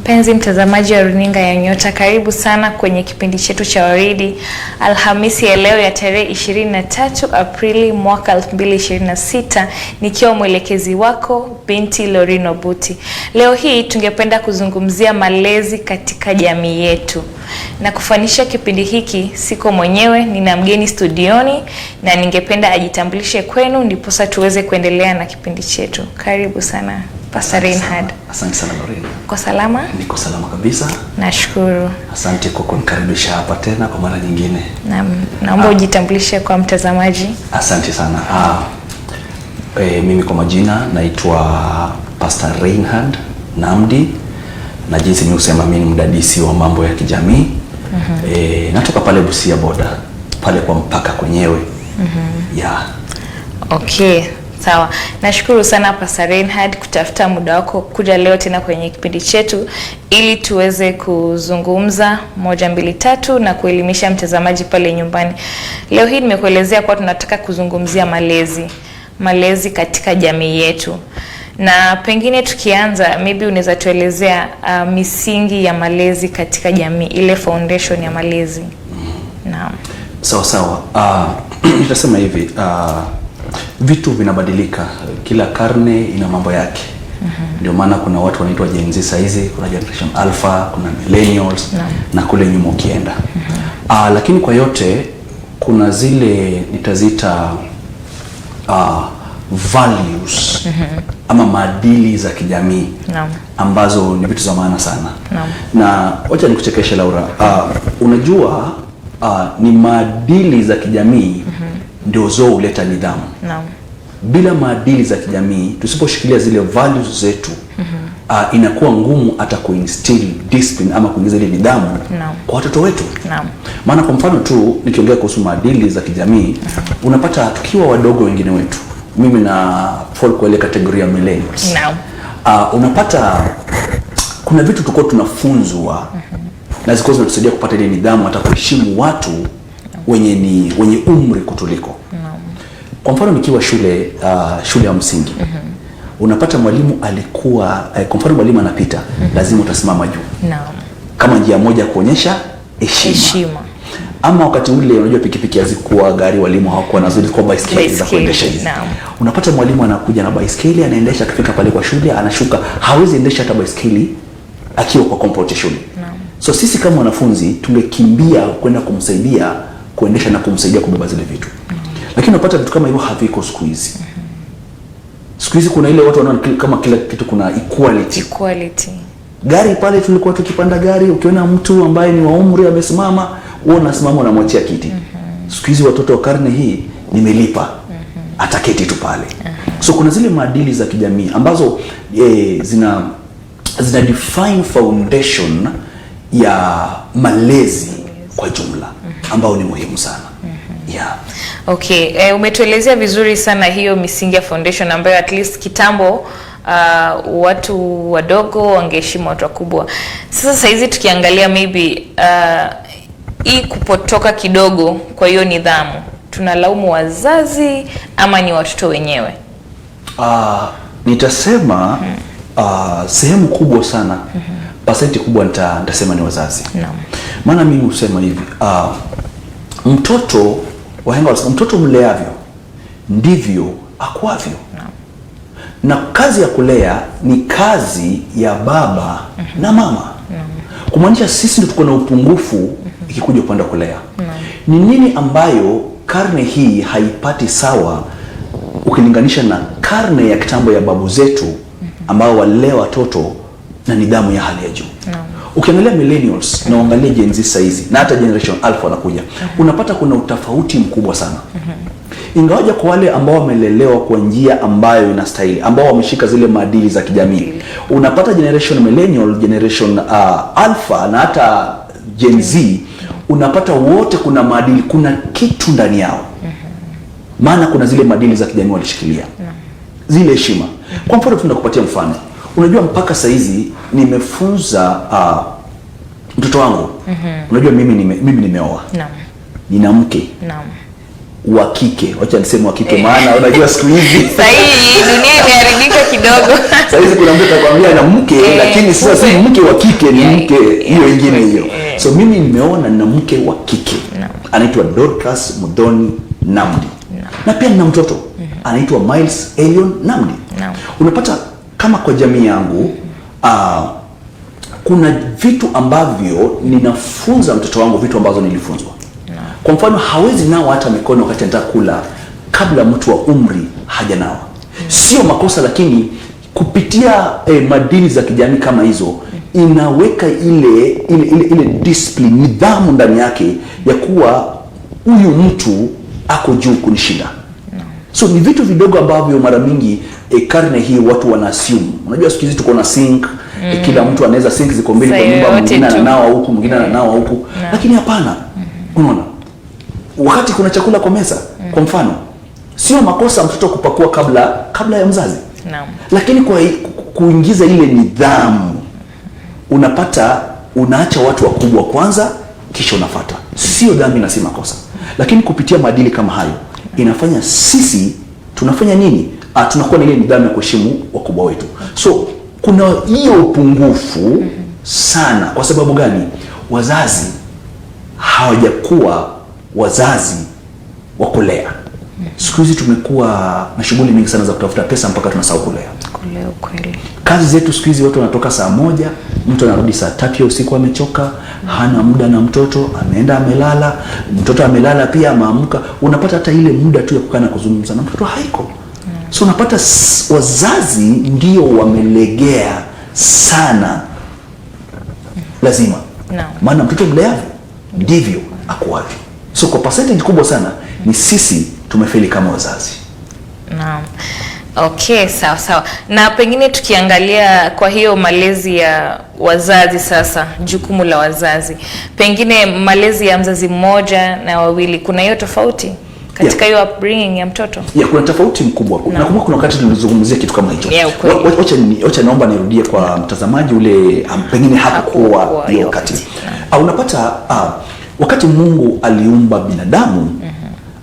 Mpenzi mtazamaji wa runinga ya Nyota, karibu sana kwenye kipindi chetu cha Waridi Alhamisi ya leo ya tarehe 23 Aprili mwaka 2026, nikiwa mwelekezi wako binti Lorino Buti. Leo hii tungependa kuzungumzia malezi katika jamii yetu, na kufanisha kipindi hiki siko mwenyewe, nina mgeni studioni na ningependa ajitambulishe kwenu ndiposa tuweze kuendelea na kipindi chetu. Karibu sana, Pastor Reinhard. Asante sana, Lorena. Uko salama? Niko salama kabisa. Nashukuru. Asante kwa kunikaribisha hapa tena kwa mara nyingine. Naam, naomba ujitambulishe kwa mtazamaji. Asante sana. Mimi kwa majina naitwa Pastor Reinhard Namdi na jinsi mimi husema mimi ni mdadisi wa mambo ya kijamii. Natoka pale Busia boda pale kwa mpaka kwenyewe. Yeah. Okay, sawa. Nashukuru sana, Pastor Reinhard, kutafuta muda wako kuja leo tena kwenye kipindi chetu ili tuweze kuzungumza moja mbili tatu na kuelimisha mtazamaji pale nyumbani. Leo hii nimekuelezea kuwa tunataka kuzungumzia malezi, malezi katika jamii yetu, na pengine tukianza, maybe unaweza tuelezea misingi ya malezi katika jamii, ile foundation ya malezi. Naam. Sawa sawa. Nitasema hivi, vitu vinabadilika, kila karne ina mambo yake. Ndio maana kuna watu wanaitwa Gen Z saizi, kuna Generation Alpha, kuna millennials na kule nyuma ukienda. Lakini kwa yote kuna zile nitaziita values ama maadili za kijamii ambazo ni vitu za maana sana. Na wacha nikuchekeshe, Laura. Unajua ni maadili za kijamii ndio zo huleta nidhamu. Bila maadili za kijamii, tusiposhikilia zile values zetu, inakuwa ngumu hata kuinstill discipline ama kuingiza ile nidhamu kwa watoto wetu. Maana kwa mfano tu nikiongea kuhusu maadili za kijamii, unapata tukiwa wadogo wengine wetu, mimi na fall kwa ile category ya millennials. Unapata kuna vitu tulikuwa tunafunzwa na zilikuwa zinatusaidia kupata ile nidhamu, hata kuheshimu watu wenye ni wenye umri kutuliko. Kwa mfano nikiwa shule ya msingi, unapata mwalimu alikuwa kwa mfano mwalimu anapita, lazima utasimama juu kama njia moja ya kuonyesha heshima. Heshima. Ama wakati ule unajua pikipiki hazikuwa gari, walimu hawakuwa nazo, ilikuwa baiskeli za Baiskeli, kuendesha hizi. Unapata mwalimu anakuja na baiskeli anaendesha, akifika pale kwa shule anashuka, hawezi endesha hata baiskeli akiwa kwa compound ya shule. So sisi kama wanafunzi tungekimbia kwenda kumsaidia kuendesha na kumsaidia kubeba zile vitu. Lakini unapata vitu kama hivyo haviko siku hizi. Siku hizi kuna ile watu wanaona kama kila kitu kuna equality. Equality. Gari pale tulikuwa tukipanda gari, ukiona mtu ambaye ni wa umri amesimama, wewe unasimama unamwachia kiti. Siku hizi watoto wa karne hii, nimelipa, ataketi tu pale. So kuna zile maadili za kijamii ambazo zina define foundation ya malezi kwa jumla ambao ni muhimu sana. Yeah. Okay, umetuelezea vizuri sana hiyo misingi ya foundation ambayo at least kitambo watu wadogo wangeheshimu watu wakubwa. Sasa saizi tukiangalia maybe hii kupotoka kidogo kwa hiyo nidhamu, tunalaumu wazazi ama ni watoto wenyewe? Nitasema sehemu kubwa sana, pasenti kubwa nitasema ni wazazi. Maana mimi husema hivi, mtoto, wahenga wanasema mtoto mleavyo ndivyo akuavyo. Na kazi ya kulea ni kazi ya baba na mama. Kumaanisha sisi ndio tuko na upungufu ikikuja upande wa kulea. Ni nini ambayo karne hii haipati sawa ukilinganisha na karne ya kitambo ya babu zetu ambao walilea watoto na nidhamu ya hali ya juu? Ukiangalia millennials na uangalie Gen Z saizi na hata Generation Alpha wanakuja, unapata kuna utofauti mkubwa sana. Ingawaja kwa wale ambao wamelelewa kwa njia ambayo inastahili, ambao wameshika zile maadili za kijamii, unapata generation millennial, generation alpha na hata Gen Z, unapata wote kuna maadili, kuna kitu ndani yao, maana kuna zile maadili za kijamii walishikilia, zile heshima. Kwa mfano tu nakupatia mfano, unajua mpaka saizi nimefunza mtoto wangu. Unajua mimi nimeoa, nina mke. wa kike. Wacha niseme wa kike, maana unajua siku hizi Sahii dunia imeharibika kidogo. saa hizi kuna mtu atakwambia na mke, lakini sasa si mke wa kike, ni mke hiyo ingine hiyo. So mimi nimeona na mke wa kike anaitwa Dorcas Muthoni Namdi, na pia nina mtoto anaitwa Miles Elion Namdi. Unapata kama kwa jamii yangu, kuna vitu ambavyo ninafunza mtoto wangu, vitu ambazo nilifunzwa. Kwa mfano, hawezi nawa hata mikono wakati anataka kula kabla mtu wa umri hajanawa. Sio makosa, lakini kupitia madili za kijamii kama hizo inaweka ile discipline, nidhamu ndani yake ya kuwa huyu mtu ako juu kunishinda. So ni vitu vidogo ambavyo mara mingi, karne hii watu wana assume. Unajua siku hizi tuko na sink, kila mtu anaweza, sink ziko mbili kwa Saa nyumba, yoyote mwingine tu. ananawa huku, mwingine ananawa huku. Lakini hapana. Unaona? Wakati kuna chakula kwa meza, kwa mfano, sio makosa mtoto kupakua kabla ya mzazi. Lakini kwa kuingiza ile nidhamu, unapata unaacha watu wakubwa kwanza, kisha unafata. Sio dhambi na si makosa, lakini kupitia maadili kama hayo inafanya sisi tunafanya nini? Tunakuwa na ile nidhamu ya kuheshimu wakubwa wetu. So kuna hiyo upungufu sana. Kwa sababu gani? Wazazi hawajakuwa wazazi wa kulea. Siku hizi tumekuwa na shughuli mingi sana za kutafuta pesa mpaka tunasahau kulea. Kulea, ukweli. Kazi zetu siku hizi, watu wanatoka saa 1, mtu anarudi saa 3 ya usiku amechoka, hana muda na mtoto, ameenda amelala, mtoto amelala pia ameamka. Unapata hata ile muda tu ya kukaa na kuzungumza na mtoto haiko. So unapata wazazi ndio wamelegea sana, lazima maana mtoto mleavyo ndivyo akuavyo. So kwa percentage kubwa sana ni sisi tumefeli kama wazazi. Naam. Okay, sawa sawa. Na pengine tukiangalia kwa hiyo malezi ya wazazi sasa, jukumu la wazazi, pengine malezi ya mzazi mmoja na wawili, kuna hiyo tofauti katika hiyo upbringing ya mtoto? Ya, kuna tofauti mkubwa. Nakumbuka kuna wakati tulizungumzia kitu kama hicho. Yeah, ukweli. Wacha naomba nirudie kwa mtazamaji ule pengine hakukuwa Hakukuwa hiyo hiyo wakati. wakati. Unapata wakati Mungu aliumba binadamu,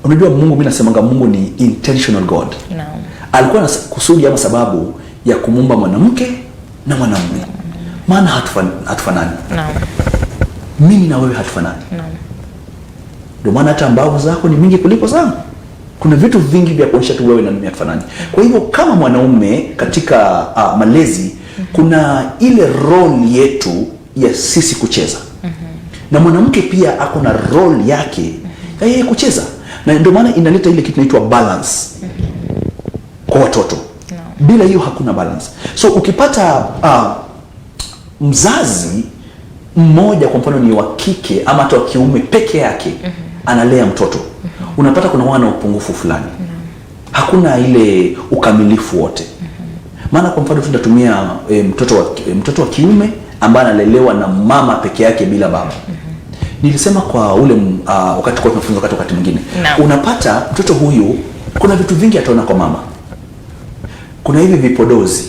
unajua Mungu, mimi nasemanga Mungu ni intentional God. Alikuwa na kusudi ama sababu ya kumuumba mwanamke na mwanamume, maana hatufanani. Mimi na wewe hatufanani. Ndio maana hata mbavu zako ni mingi kuliko zangu. Kuna vitu vingi vya kuonyesha tu wewe na mimi hatufanani. Kwa hivyo kama mwanaume katika malezi, kuna ile role yetu ya sisi kucheza, na mwanamke pia ako na role yake ya yeye kucheza, na ndio maana inaleta ile kitu inaitwa balance kwa watoto. Bila hiyo hakuna balance. So ukipata mzazi mmoja kwa mfano ni wa kike ama hata wa kiume peke yake analea mtoto, unapata kuna wana upungufu fulani, hakuna ile ukamilifu wote. Maana kwa mfano tunatumia mtoto wa kiume ambaye analelewa na mama peke yake bila baba. Nilisema kwa ule wakati kwa tunafunza wakati mwingine, unapata mtoto huyu kuna vitu vingi ataona kwa mama. Kuna hivi vipodozi,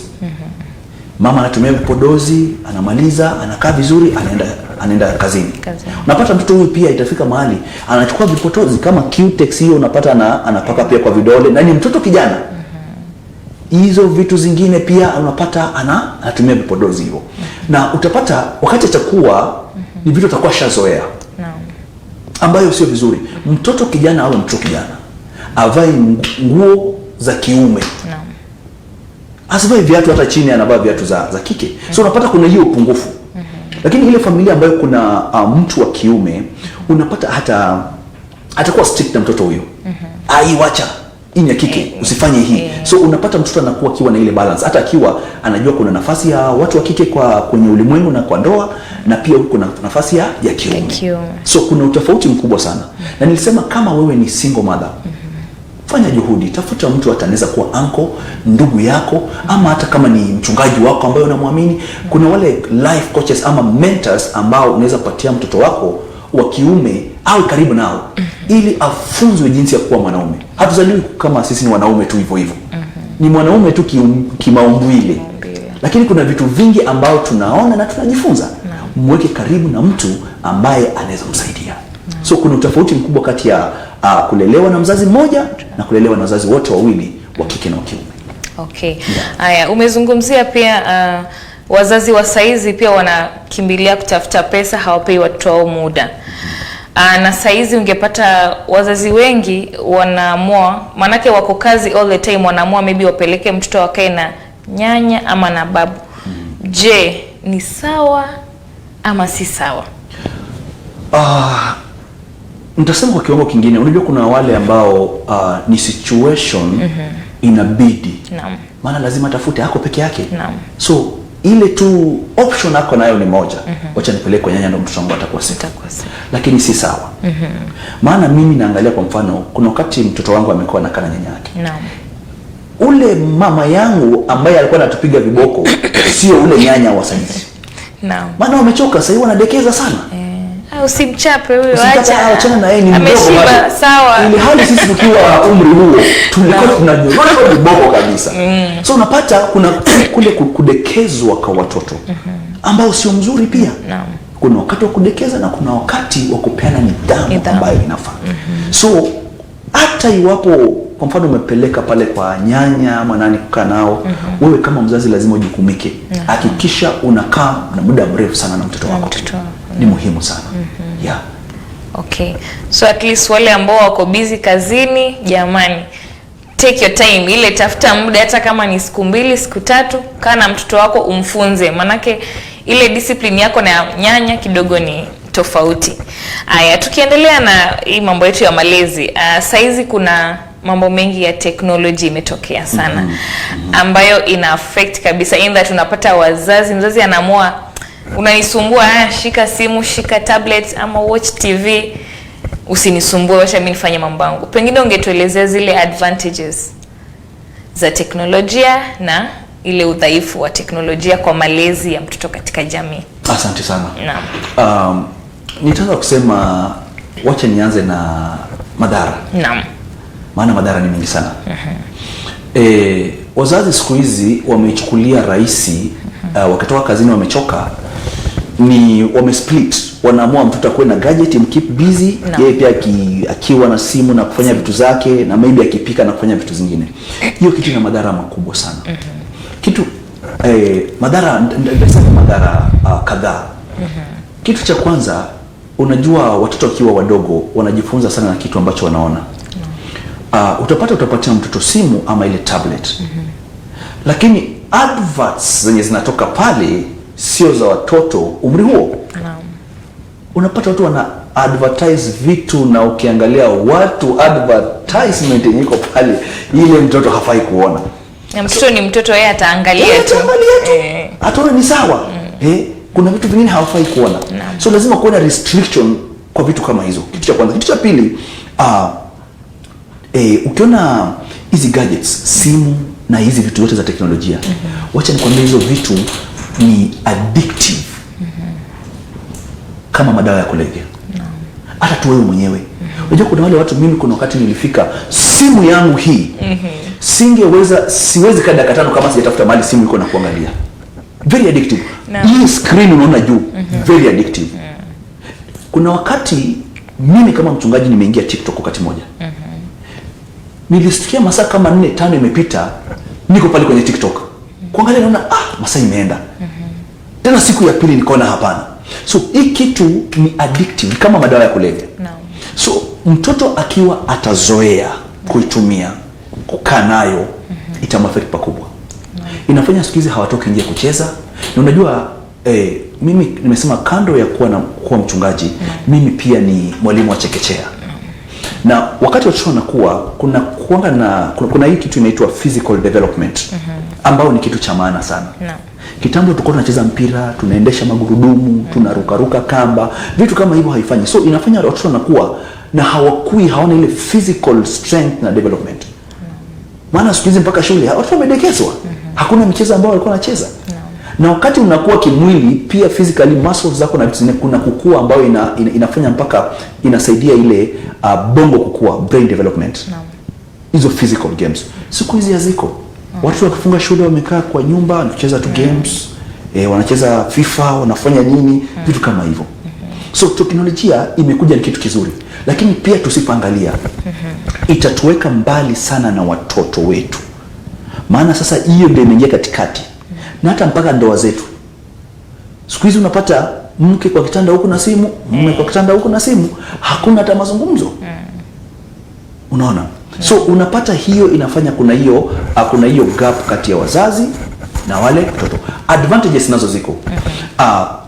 mama anatumia vipodozi, anamaliza, anakaa vizuri, anaenda kazini. Kazini. Unapata mtoto huyu pia itafika mahali anachukua vipodozi kama Cutex hiyo, unapata anapaka pia kwa vidole, na ni mtoto kijana. Hizo vitu zingine pia unapata anatumia vipodozi hivyo, na utapata wakati atakuwa ni vitu atakuwa shazoea, ambayo sio vizuri. Mtoto kijana awe mtoto kijana, avae nguo za kiume, asivae viatu hata chini, anavaa viatu za kike. So unapata kuna hiyo upungufu. Lakini ile familia ambayo kuna mtu wa kiume, unapata hata atakuwa strict na mtoto huyo, ai, wacha hii ni ya kike, usifanye hii. So unapata mtoto anakuwa akiwa na ile balance, hata akiwa anajua kuna nafasi ya watu wa kike kwa kwenye ulimwengu na kwa ndoa, na pia kuna nafasi ya kiume. Kiume. So kuna utofauti mkubwa sana, na nilisema kama wewe ni single mother, fanya juhudi, tafuta mtu hata anaweza kuwa uncle, ndugu yako, ama hata kama ni mchungaji wako ambaye unamwamini. Kuna wale life coaches ama mentors ambao unaweza kupatia mtoto wako wa kiume awe karibu nao, ili afunzwe jinsi ya kuwa mwanaume. Hatuzaliwi kama sisi ni wanaume tu hivyo hivyo, ni mwanaume tu kimaumbile, Kimaumbile. lakini kuna vitu vingi ambao tunaona na tunajifunza. Mweke karibu na mtu ambaye anaweza kumsaidia. So kuna utofauti mkubwa kati ya Kulelewa na mzazi mmoja na kulelewa na wazazi wote wawili, wa kike na wa kiume. Okay. Haya, umezungumzia pia wazazi wa saizi pia wanakimbilia kutafuta pesa, hawapei watoto wao muda. Na saizi ungepata wazazi wengi wanaamua, maanake wako kazi all the time, wanaamua maybe wapeleke mtoto wakae na nyanya ama na babu. Je, ni sawa ama si sawa? Nitasema kwa kiwango kingine, unajua kuna wale ambao ni situation inabidi, maana lazima atafute, ako peke yake. So ile tu option ako nayo ni moja, wacha nipeleke kwa nyanya ndo mtoto wangu atakuwa safe. Itakuwa sawa. Lakini si sawa, maana mimi naangalia kwa mfano, kuna wakati mtoto wangu amekuwa anakaa na nyanya yake, ule mama yangu ambaye alikuwa anatupiga viboko sio ule nyanya wa saizi, maana wamechoka sasa hivi, wanadekeza sana. Ah, usimchape huyo, Usimchape, acha. ah, achana na yeye ni mdogo Ameshiba, bado. sawa. Ili hali sisi tukiwa umri huo tulikuwa tunanyoroshwa viboko kabisa. So unapata kuna kule kudekezwa kwa watoto ambao sio mzuri pia. Kuna wakati wa kudekeza na kuna wakati wa kupeana nidhamu Nidhamu. ambayo inafaa. So hata iwapo kwa mfano umepeleka pale kwa nyanya ama nani kukaa nao, wewe kama mzazi lazima ujukumike. Hakikisha unakaa na muda mrefu sana na mtoto wako. Mtoto wako. Ni muhimu sana. Yeah. Okay. So at least wale ambao wako busy kazini, jamani, take your time, ile tafuta muda hata kama ni siku 2, siku 3, kaa na mtoto wako umfunze, manake ile discipline yako na ya nyanya kidogo ni tofauti. Aya, tukiendelea na hii mambo yetu ya malezi, saizi kuna mambo mengi ya teknoloji imetokea sana ambayo ina affect kabisa, in that unapata wazazi, mzazi anaamua unanisumbua, haya, shika simu, shika tablet ama watch TV, usinisumbue, wacha mimi nifanye mambo yangu. Pengine ungetuelezea zile advantages za teknolojia na ile udhaifu wa teknolojia kwa malezi ya mtoto katika jamii. Asante sana. Naam. Nitaanza kusema, wacha nianze na madhara, maana madhara ni mengi sana. Wazazi siku hizi wameichukulia rahisi, wakitoka kazini wamechoka, ni wamesplit, wanaamua mtoto akuwe na gadget imkeep busy, yeye pia akiwa na simu na kufanya vitu zake, na maybe akipika na kufanya vitu zingine. Hiyo kitu ina madhara makubwa sana. Kitu madhara, nitasema madhara kadhaa. Kitu cha kwanza, unajua watoto wakiwa wadogo wanajifunza sana na kitu ambacho wanaona. Utapata utapatia mtoto simu ama ile tablet, lakini adverts zenye zinatoka pale sio za watoto umri huo. Unapata watu wana advertise vitu, na ukiangalia watu advertisement yenye iko pale, ile mtoto hafai kuona. Na mtoto ni mtoto, yeye ataangalia tu. Ataangalia tu, ataona ni sawa. Kuna vitu vingine hawafai kuona, so lazima kuwe na restriction kwa vitu kama hizo. Kitu cha kwanza. Kitu cha pili, ukiona hizi gadgets, simu na hizi vitu zote za teknolojia, wacha nikwambie, hizo vitu ni addictive kama madawa ya kulevya. Hata tu wewe mwenyewe unajua, kuna wale watu, mimi kuna wakati nilifika simu yangu hii singeweza, siwezi kaa dakika 5 kama sijatafuta mahali simu iko na kuangalia. Very addictive. Hii screen unaona juu, very addictive. Kuna wakati mimi kama mchungaji nimeingia TikTok wakati mmoja, nilisikia masaa kama 4 5 imepita, niko pale kwenye TikTok kuangalia, naona masaa imeenda. Tena siku ya pili nikaona hapana. So hii kitu ni addictive kama madawa ya kulevya. So mtoto akiwa atazoea kuitumia, kukaa nayo, itamuaffect pakubwa. Inafanya siku hizi hawatoki nje kucheza. Na unajua mimi nimesema kando ya kuwa mchungaji, mimi pia ni mwalimu wa chekechea. Na wakati watoto wanakuwa, kuna kuanga na kuna hii kitu inaitwa physical development, ambao ni kitu cha maana sana. Kitambo tulikuwa tunacheza mpira, tunaendesha magurudumu, tunarukaruka kamba, vitu kama hivyo haifanyi. So inafanya watoto wanakuwa na hawakui, hawana ile physical strength na development. Maana siku hizi mpaka shule watoto wamedekezwa. Hakuna michezo ambayo walikuwa wanacheza. Na wakati unakuwa kimwili pia physically muscles zako na vitu zingine, kuna kukua ambayo inafanya mpaka inasaidia ile bongo kukua, brain development. Hizo physical games siku hizi haziko. Watu wakifunga shule wamekaa kwa nyumba wanacheza tu games, wanacheza FIFA, wanafanya nini, vitu kama hivyo. So teknolojia imekuja ni kitu kizuri, Lakini pia tusipoangalia, itatuweka mbali sana na watoto wetu, maana sasa hiyo ndio imeingia katikati na hata mpaka ndoa zetu siku hizi unapata mke kwa kitanda huku na simu, mume kwa kitanda huku na simu, hakuna hata mazungumzo. Unaona? So unapata hiyo inafanya kuna hiyo gap kati ya wazazi na wale watoto. Advantages nazo ziko.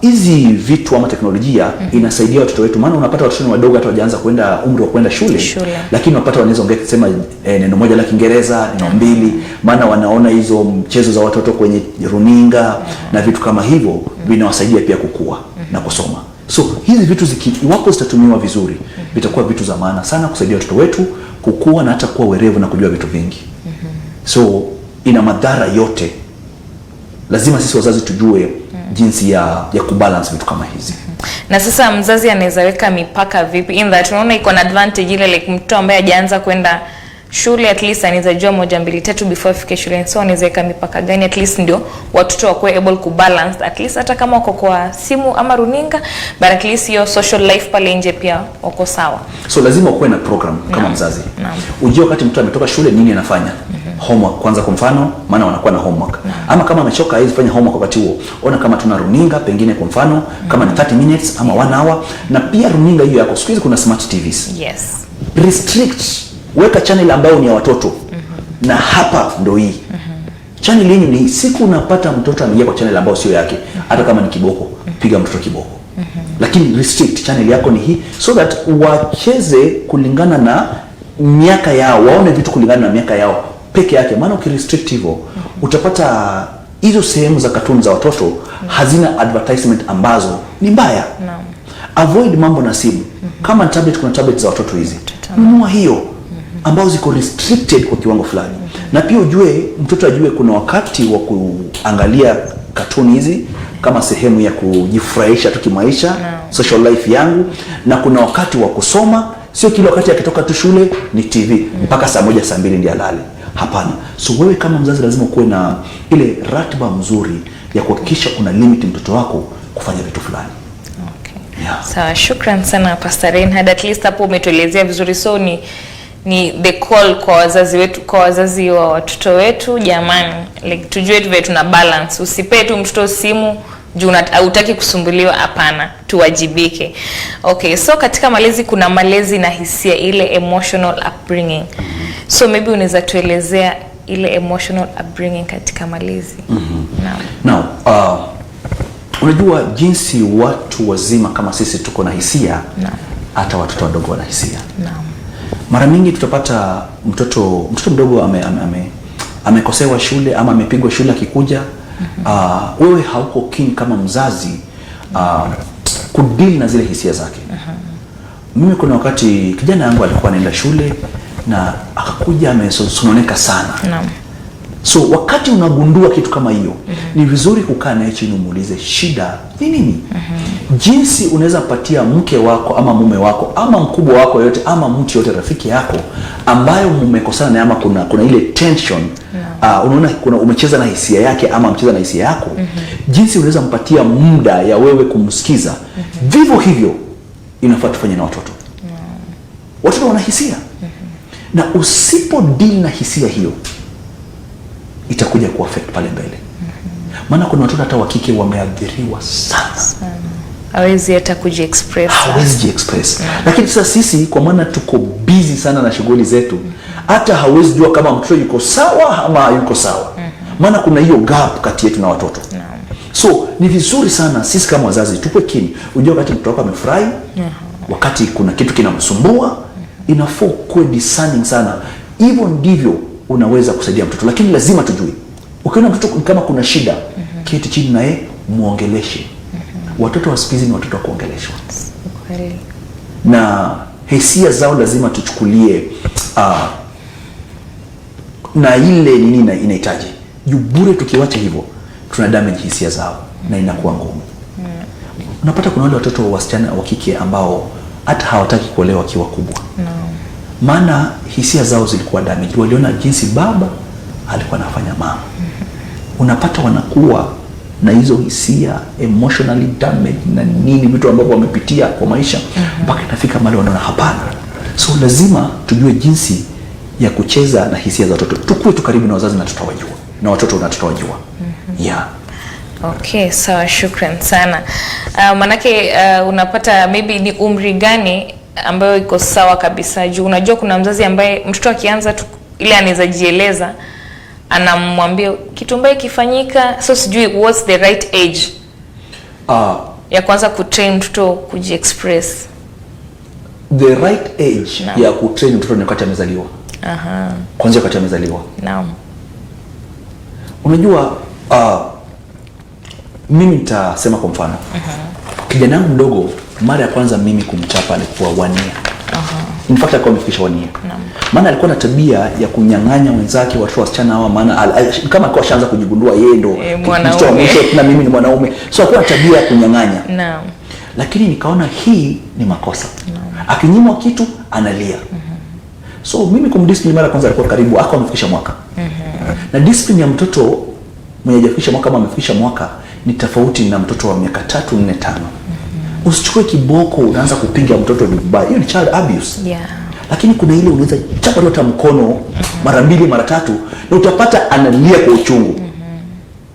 Hizi vitu ama teknolojia inasaidia watoto wetu, maana unapata watoto ni wadogo, hata wajaanza kwenda umri wa kwenda shule, Shule. Lakini unapata wanaweza ongea kusema neno moja la Kiingereza, neno mbili, maana wanaona hizo mchezo za watoto kwenye runinga na vitu kama hivyo vinawasaidia pia kukua na kusoma. So hizi vitu iwapo zitatumiwa vizuri, vitakuwa vitu za maana sana kusaidia watoto wetu kukua na hata kuwa werevu na kujua vitu vingi. So ina madhara yote, lazima sisi wazazi tujue jinsi ya kubalance vitu kama hizi. Na sasa mzazi anaweza weka mipaka vipi, in that unaona iko na advantage ile, like mtoto ambaye hajaanza kwenda shule at least anaweza jua moja mbili tatu before afike shule? So anaweza weka mipaka gani at least ndio watoto wakuwe able kubalance, at least hata kama wako kwa simu ama runinga, but at least hiyo social life pale nje pia wako sawa? So lazima ukuwe na program kama mzazi, ujue wakati mtoto ametoka shule nini anafanya. Homework kwanza, kwa mfano, maana wanakuwa na homework, ama kama amechoka hawezi fanya homework wakati huo, ona kama tuna runinga pengine, kwa mfano kama ni 30 minutes ama 1 hour. Na pia runinga hiyo yako, siku hizi kuna smart TVs. Restrict, weka channel ambayo ni ya watoto na hapa ndo hii channel yenyu ni siku unapata mtoto ameingia kwa channel ambayo sio yake, hata kama ni kiboko, piga mtoto kiboko, lakini restrict, channel yako ni hii, so that wacheze kulingana na miaka yao, waone vitu kulingana na miaka yao peke yake. Maana ukirestrict hivyo, utapata hizo sehemu za katuni za watoto hazina advertisement ambazo ni mbaya. Avoid mambo na simu. Kama ni tablet, kuna tablet za watoto hizi, nunua hiyo ambazo ziko restricted kwa kiwango fulani. Na pia ujue, mtoto ajue kuna wakati wa kuangalia katuni hizi kama sehemu ya kujifurahisha tu kimaisha, social life yangu, na kuna wakati wa kusoma. Sio kila wakati akitoka tu shule ni TV mpaka saa 1, saa 2 ndiye alale. Hapana. So wewe kama mzazi lazima ukuwe na ile ratiba mzuri ya kuhakikisha una limit mtoto wako kufanya vitu fulani. Yeah. Sawa, shukran sana, Pastor Reinhard. At least hapo umetuelezea vizuri. So ni the call kwa wazazi wetu, kwa wazazi wa watoto wetu, jamani, like tujue tu vile tuna balance. Usipee tu mtoto simu juu hautaki kusumbuliwa. Hapana, tuwajibike. Okay, so katika malezi kuna malezi na hisia, ile emotional upbringing. So maybe unaweza tuelezea ile emotional upbringing katika malezi? Naam. Now, unajua jinsi watu wazima kama sisi tuko na hisia, hata watoto wadogo wana hisia. Mara mingi tutapata mtoto mdogo amekosewa shule ama amepigwa shule, akikuja, wewe hauko keen kama mzazi kudeal na zile hisia zake. Mimi kuna wakati kijana yangu alikuwa anaenda shule na akakuja amesononeka sana. So wakati unagundua kitu kama hiyo, ni vizuri kukaa naye chini umuulize shida ni nini. Jinsi unaweza patia mke wako ama mume wako ama mkubwa wako yote ama mtu yote, rafiki yako ambayo mmekosana naye ama kuna ile tension, unaona kuna umecheza na hisia yake ama amecheza na hisia yako, jinsi unaweza mpatia muda ya wewe kumsikiza, vivyo hivyo inafaa tufanye na watoto. Watoto wana hisia, na usipo deal na hisia hiyo itakuja kuaffect pale mbele, maana kuna watoto hata wa kike wameathiriwa sana. Hawezi hata kujiexpress. Hawezi jiexpress. Lakini sasa sisi, kwa maana tuko busy sana na shughuli zetu, hata hawezi jua kama mtoto yuko sawa ama hayuko sawa, maana kuna hiyo gap kati yetu na watoto. So ni vizuri sana sisi kama wazazi tuwe keen, ujue wakati mtoto wako amefurahi, wakati kuna kitu kinamsumbua, inafaa kuwe discerning sana. Hivyo ndivyo unaweza kusaidia mtoto, lakini lazima tujue, ukiona mtoto kama kuna shida, keti chini naye muongeleshe. Watoto wa siku hizi ni watoto wa kuongeleshwa na hisia zao lazima tuchukulie na ile nini inahitaji juu. Bure tukiwacha hivyo tuna damage hisia zao na inakuwa ngumu. Unapata kuna wale watoto wasichana wa kike ambao hata hawataki kuolewa wakiwa kubwa, maana hisia zao zilikuwa damage, waliona jinsi baba alikuwa anafanya mama. Unapata wanakuwa na hizo hisia, emotionally damaged na nini, vitu ambavyo wamepitia kwa maisha, mpaka inafika mahali wanaona hapana. So lazima tujue jinsi ya kucheza na hisia za watoto, tukuwe tu karibu na wazazi na tutawajua, na watoto na tutawajua. Yeah. Okay, sawa, shukran sana. Manake unapata maybe ni umri gani ambayo iko sawa kabisa, juu unajua kuna mzazi ambaye mtoto akianza tu ile anaweza jieleza, anamwambia kitu ambayo ikifanyika, so sijui what's the right age ya kuanza kutrain mtoto kujiexpress. The right age Naam. Ya kutrain mtoto ni wakati amezaliwa. Kwanzia wakati amezaliwa. Unajua, mimi nitasema kwa mfano, kijana wangu mdogo, mara ya kwanza mimi kumchapa alikuwa 1 year. In fact, alikuwa amefikisha 1 year. Maana alikuwa na tabia ya kunyang'anya wenzake, watoto wasichana hawa, maana kama alikuwa ashaanza kujigundua yeye ndo Eh, mtoto wa mwanaume. mwisho na mimi ni mwanaume, so alikuwa na tabia ya kunyang'anya, lakini nikaona hii ni makosa. Akinyimwa kitu analia. So mimi kumdiscipline mara ya kwanza alikuwa karibu ako amefikisha mwaka. Na discipline ya mtoto mwenye hajafikisha mwaka ama amefikisha mwaka ni tofauti na mtoto wa miaka 3, 4, 5. Usichukue kiboko unaanza kupiga mtoto, ni vibaya. Hiyo ni child abuse. Lakini kuna ile unaweza chapa tu hata mkono mara mbili, mara tatu, na utapata analia kwa uchungu,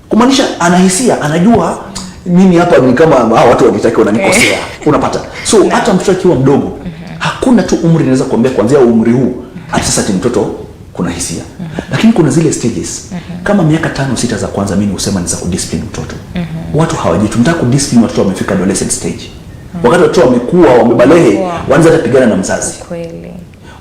kumaanisha anahisia, anajua mimi hapa ni kama hawa watu wanitaki, wananikosea. Unapata? So hata mtoto akiwa mdogo, hakuna tu umri naweza kuambia kuanzia umri huu ati sasa ati mtoto kuna hisia, lakini kuna zile stages kama miaka 5, 6 za kwanza, mimi husema ni za kudiscipline mtoto. Watu hawajui tunataka kudiscipline watoto wamefika adolescent stage, wakati watoto wamekuwa wamebalehe, Wamekuwa. wanaanza hata pigana na mzazi.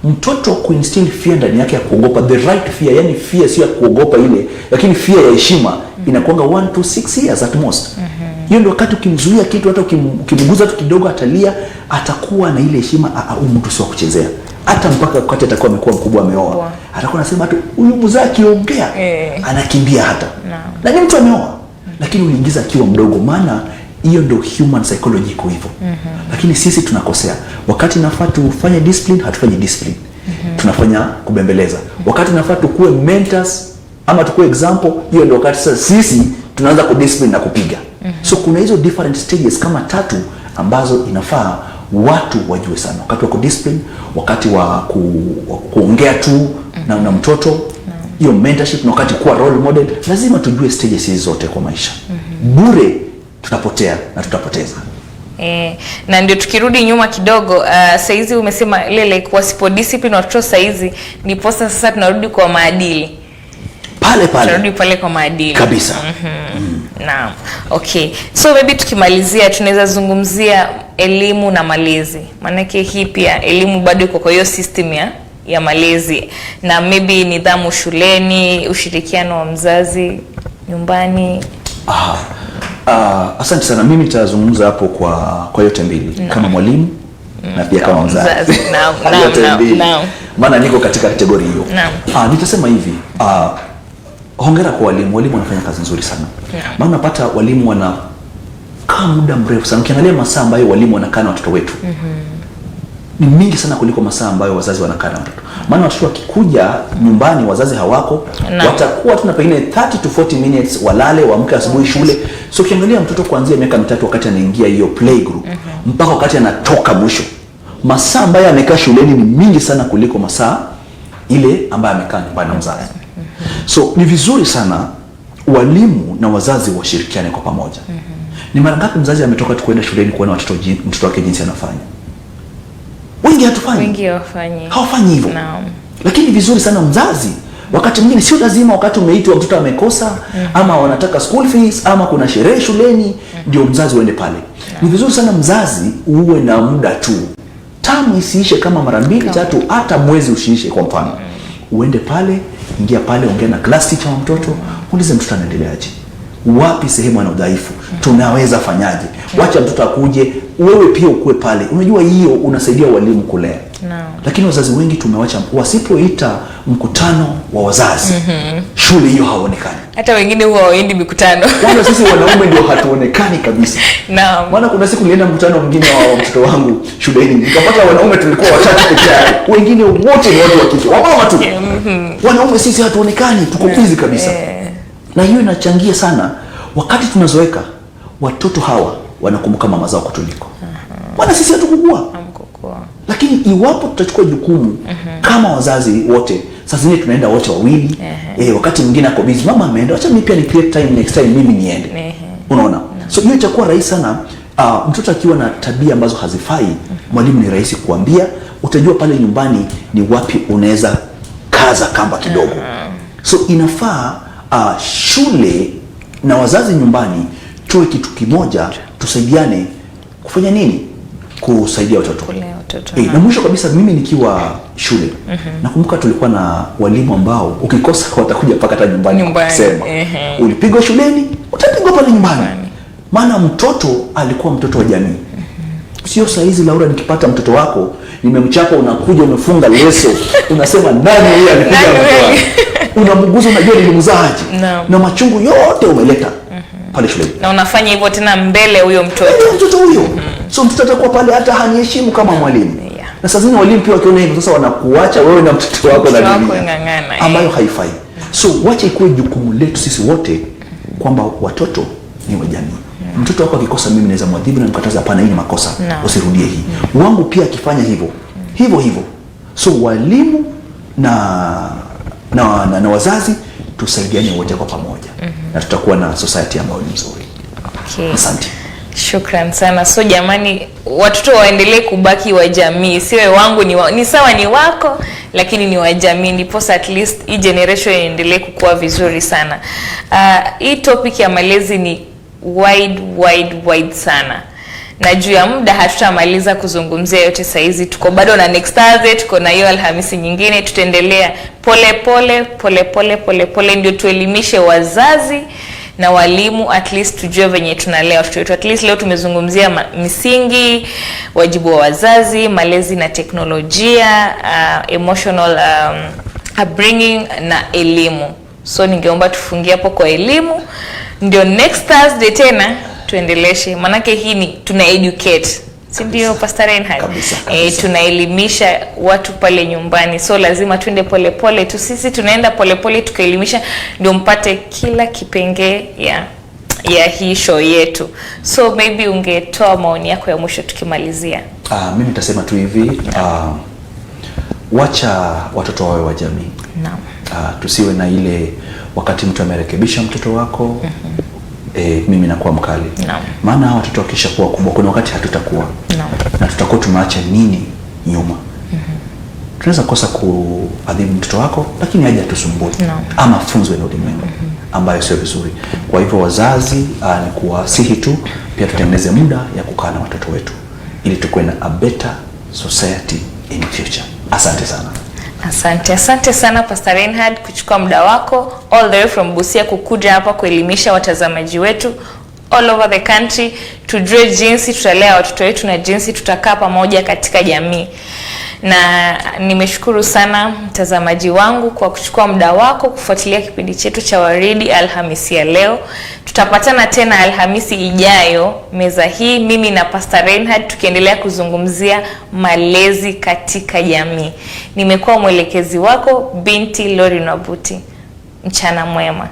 Mtoto kuinstill fear ndani yake ya kuogopa, the right fear, yani fear sio ya kuogopa ile, lakini fear ya heshima, inakuanga 1 to 6 years at most. Hiyo ndio wakati ukimzuia kitu, hata ukimguza tu kidogo atalia, atakuwa na ile heshima, "Ah, ah, huyu mtu sio wa kuchezea." Hata mpaka wakati atakuwa amekuwa mkubwa, ameoa, Mkubwa. atakuwa anasema tu huyu mzee akiongea anakimbia hata na ni mtu ameoa, lakini uliingiza akiwa mdogo, maana hiyo ndio human psychology iko hivyo. Lakini sisi tunakosea. Wakati nafaa tufanye discipline, hatufanyi discipline, tunafanya kubembeleza. Wakati nafaa tukue mentors ama tukue example, hiyo ndio wakati sasa sisi tunaanza kudiscipline na kupiga. So kuna hizo different stages kama tatu ambazo inafaa watu wajue sana: wakati wa kudiscipline, wakati wa kuongea tu na mtoto, hiyo mentorship, na wakati kuwa role model. Lazima tujue stages hizi zote kwa maisha. Bure tutapotea na tutapoteza. Eh, na ndio tukirudi nyuma kidogo, saizi umesema ile like wasipo discipline watoto saizi, ndiposa sasa tunarudi kwa maadili. Pale pale. Tunarudi pale kwa maadili. Kabisa. Naam. Okay. So maybe tukimalizia tunaweza zungumzia elimu na malezi. Maanake hii pia elimu bado iko kwa hiyo system ya malezi, na maybe nidhamu shuleni, ushirikiano wa mzazi nyumbani. Aha. Asante sana. Mimi nitazungumza hapo kwa yote mbili, kama mwalimu na pia kama mzazi. Mzazi. Naam, naam, Yote naam, mbili. naam. Maana niko katika category hiyo. Naam. Nitasema hivi, hongera kwa walimu. Walimu wanafanya kazi nzuri sana. Maana unapata walimu wanakaa muda mrefu sana. Ukiangalia masaa ambayo walimu wanakaa na watoto wetu ni mingi sana kuliko masaa ambayo wazazi wanakaa na watoto. Maana watoto wakikuja nyumbani wazazi hawako, watakuwa tu na pengine 30 to 40 minutes, walale, waamke asubuhi shule. So ukiangalia mtoto kuanzia miaka 3 wakati anaingia hiyo play group mpaka wakati anatoka mwisho, masaa ambayo amekaa shuleni ni mingi sana kuliko masaa ile ambayo amekaa nyumbani na mzazi. So ni vizuri sana walimu na wazazi washirikiane kwa pamoja. Ni mara ngapi mzazi ametoka tu kwenda shuleni kuona watoto mtoto wake jinsi anafanya? Wengi hatufanyi. Wengi hawafanyi. Hawafanyi hivyo. Lakini vizuri sana mzazi, wakati mwingine sio lazima wakati umeitwa mtoto amekosa, ama wanataka school fees, ama kuna sherehe shuleni ndio mzazi uende pale. Ni vizuri sana mzazi uwe na muda tu, term isiishe kama mara mbili, tatu, hata mwezi usiishe kwa mfano. Uende pale, ingia pale, ongea na class teacher wa mtoto, ulize mtoto anaendeleaje, wapi sehemu ana udhaifu, tunaweza fanyaje. Wacha mtoto akuje, wewe pia ukuwe pale. Unajua hiyo unasaidia walimu kulea. Lakini wazazi wengi tumewacha, wasipoita mkutano wa wazazi, shule hiyo haonekani. Hata wengine huwa hawaendi mikutano. Kwanza sisi wanaume ndio hatuonekani kabisa. Maana kuna siku nilienda mkutano mwingine wa mtoto wangu shuleni, nikapata wanaume tulikuwa watatu peke yake, wengine wote ni watu wa kike, wamama tu. Wanaume sisi hatuonekani, tuko busy kabisa. Na hiyo inachangia sana. Wakati tunazoeka, watoto hawa wanakumbuka mama zao kutuliko. Maana sisi hatukukua. Hamkukua. Lakini iwapo tutachukua jukumu kama wazazi wote, saa zingine tunaenda wote wawili, wakati mwingine ako busy, mama ameenda, wacha mimi pia ni create time next time mimi niende. Unaona? So hiyo itakuwa rahisi sana. Mtoto akiwa na tabia ambazo hazifai, mwalimu ni rahisi kuambia. Utajua pale nyumbani ni wapi unaweza kaza kamba kidogo. So inafaa shule na wazazi nyumbani tuwe kitu kimoja, tusaidiane kufanya nini? Kusaidia watoto. Kulea watoto. Na mwisho kabisa mimi nikiwa shule, nakumbuka tulikuwa na walimu ambao ukikosa watakuja mpaka hata nyumbani Nyumbani, kusema ulipigwa shuleni, utapigwa pale nyumbani. Maana mtoto alikuwa mtoto wa jamii. Sio saa hizi Laura, nikipata mtoto wako nimemchapa, unakuja umefunga leso, unasema nani huyu alipiga Nani mtoto huyu? wangu? Unamguza, unajua nilimzaaje, na machungu yote umeleta pale shuleni Na unafanya hivyo tena mbele huyo mtoto. Huyo mtoto huyo. So mtoto atakuwa pale hata haniheshimu kama mwalimu. Na saa zingine walimu pia wakiona hivyo sasa wanakuacha wewe na mtoto wako na Mtoto wako dunia ng'ang'ana, eh. ambayo haifai. So wacha ikuwe jukumu letu sisi wote kwamba watoto ni wa jamii. Mtoto wako akikosa, mimi naweza mwadhibu na mkataza, hapana, hii ni makosa, usirudie hii. Wangu pia akifanya hivyo hivyo hivyo. So walimu na wazazi tusaidiane wote kwa pamoja, na tutakuwa na society ambayo ni nzuri. Okay. Asante. Shukran sana. So jamani, watoto waendelee kubaki wa jamii, siwe wangu ni sawa ni wako, lakini ni wa jamii, ndiposa at least hii generation iendelee kukua vizuri sana. Hii topic ya malezi ni wide wide wide sana, na juu ya muda hatutamaliza kuzungumzia yote saizi. Tuko bado na next Thursday, tuko na hiyo Alhamisi nyingine, tutaendelea pole pole pole pole pole pole, ndio tuelimishe wazazi na walimu, at least tujue venye tunalea watoto wetu. At least leo tumezungumzia misingi, wajibu wa wazazi, malezi na teknolojia, emotional upbringing na elimu. So ningeomba tufungie hapo kwa elimu, ndio next Thursday tena tuendeleshe, maanake hii ni tuna educate, si ndio, Pastor Reinhard? Kabisa, kabisa. Tunaelimisha watu pale nyumbani, so lazima tuende polepole tu. Sisi tunaenda polepole tukaelimisha, ndio mpate kila kipengee ya hii show yetu. So maybe ungetoa maoni yako ya mwisho tukimalizia. Mimi nitasema tu hivi, wacha watoto wawe wa jamii. Tusiwe na ile wakati mtu amerekebisha mtoto wako, mimi nakuwa mkali. Maana hawa watoto wakisha kuwa kubwa, kuna wakati hatutakuwa na tutakuwa tumeacha nini nyuma. Tunaweza kosa kuadhibu mtoto wako, lakini aje atusumbue ama afunzwe na ulimwengu ambayo sio vizuri. Kwa hivyo wazazi, ni kuwasihi tu pia tutengeneze muda ya kukaa na watoto wetu ili tukuwe na a better society in future. Asante sana. Asante, asante sana Pastor Reinhard kuchukua muda wako all the way from Busia kukuja hapa kuelimisha watazamaji wetu all over the country, tujue jinsi tutalea watoto wetu na jinsi tutakaa pamoja katika jamii. Na nimeshukuru sana mtazamaji wangu kwa kuchukua muda wako kufuatilia kipindi chetu cha Waridi Alhamisi ya leo. Tutapatana tena Alhamisi ijayo meza hii, mimi na Pastor Reinhard tukiendelea kuzungumzia malezi katika jamii. Nimekuwa mwelekezi wako Binti Lori Nwabuti. Mchana mwema.